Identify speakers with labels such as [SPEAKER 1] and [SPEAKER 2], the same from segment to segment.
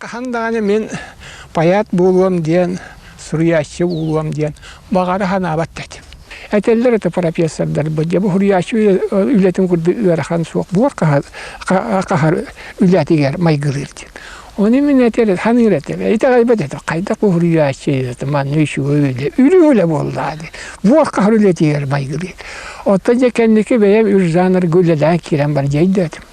[SPEAKER 1] Хаһан даҕаны мин поэт буолуом диэн, суруйааччы буолуом диэн баҕара санаабат да этим. Этэллэр этэ профессордарбыт, дьэ бу суруйааччы үлэтин курдук ыарахан суох буор хаһар үлэтигэр майгылыыр диэн. Ону мин этэр, саныыр этим, итэҕэйбэт этим, хайдах бу суруйааччы манна үчүгэй үлэ, үрүҥ үлэ буоллаа диэн. Буор хаһар үлэтигэр майгылыыр. Оттон дьэ кэнники бэйэм үс жанрга үлэлээн киирэн бар дьэ өйдөөтүм.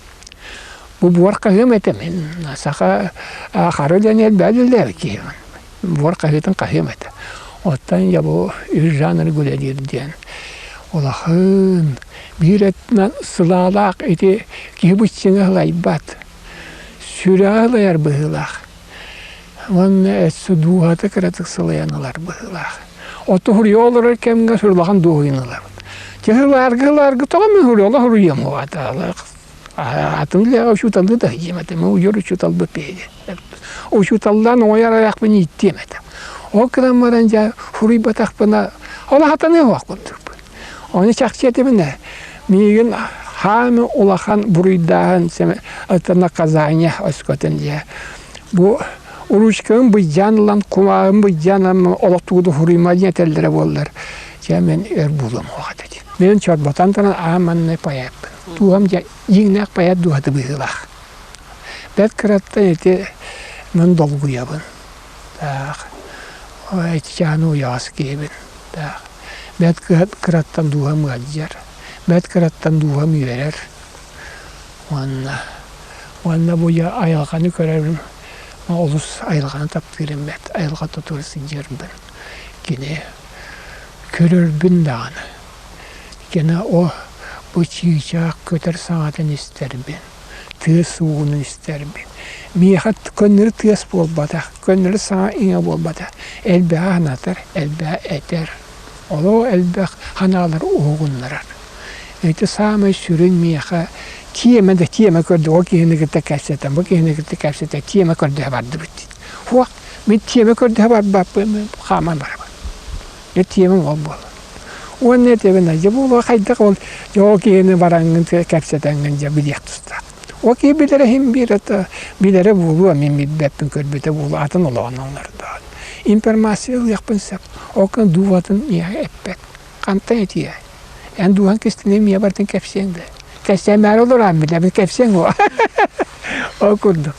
[SPEAKER 1] Бу буор хаһыам этэ мин саха хара үлэни элбэҕи үлэлээбит киһибин. Буор хаһыытын хаһыам этэ. Оттон дьэ бу үс жанрга үлэлиир диэн улахан биир өттүнэн сылаалаах ити киһи быччыҥа сылайбат, сүрэҕэ сылайар быһыылаах. Уонна өссө дууһата кыратык сылайан ылар быһыылаах. Оту суруйа олорор кэмҥэ улахан дуоһуйан ылабын. Дьэ сылааргы сылааргы тоҕо мин суруйа суруйуом Атын үлэҕэ учууталлыы да сылдьыам этэ, мин удьуор учууталбыт биһиги. Учууталлаан оҥойор айахпын ииттиэм этэ. Ол гынан баран дьэ суруйбатахпына ол хатаныа суох курдукпун. Ону чахчы этибин ээ, миигин хааны улахан буруйдааһын это наказание өскөтүн дьэ бу ручкабын быдьаан ылан кумааҕын быдьаан ылан олохтугу да суруйма диэн этэллэрэ буоллар дьэ мин өр буолуом суох этэ дии. Мин чорботон туран аан маҥнай поэппын. Дууһам дьэ дьиҥнээх поэт дууһата быһыылаах. Бэрт кыраттан ити мин долгуйабын. Таах ити чааны уйаҕас киһибин. Таах бэрт кыраттан дууһам ыалдьар, бэрт кыраттан дууһам үөрэр. Уонна уонна бу дьэ айылҕаны көрөрүм олус айылҕаны таптыырым бэрт айылҕа тутур сылдьарбын. Кини көрөрбүн даҕаны Гена о бу чыычаах көтөр саҥатын истэрбин, тыас уугунун истэрбин. Миэхэ көннөрү тыас буолбатах, көннөрү саҥа-иҥэ буолбатах. Элбэҕи санатар, элбэҕи этэр. Олох элбэх санаалары уһугуннарар. Ити саамай сүрүн миэхэ тиэмэ да тиэмэ көрдө, ол киһини кытта кэпсэтэн, бу киһини кытта кэпсэтэн тиэмэ көрдөһө бардыбыт дии. Суох, мин тиэмэ көрдөһө барбаппын, мин хааман барабын. Дьэ тиэмэм ол буолар. Уонна этэбин дьэ буолуо хайдах ол дьэ ол киһини бараҥҥын кэпсэтэҥҥин дьэ билиэх тустаах. Ол киһи билэрэ иһин биир это билэрэ буолуо мин билбэппин көрбүтэ буолуо атын олоҕун оҥордоон. Информация ылыахпын сөп. Ол гынан дууһатын миэхэ эппэт. Хантан этиэ? Эн дууһаҥ кистэлэҥин миэхэ барытын кэпсиэҥ да. Кэпсээмээри олораан билэбин кэпсиэҥ уо. Ол курдук.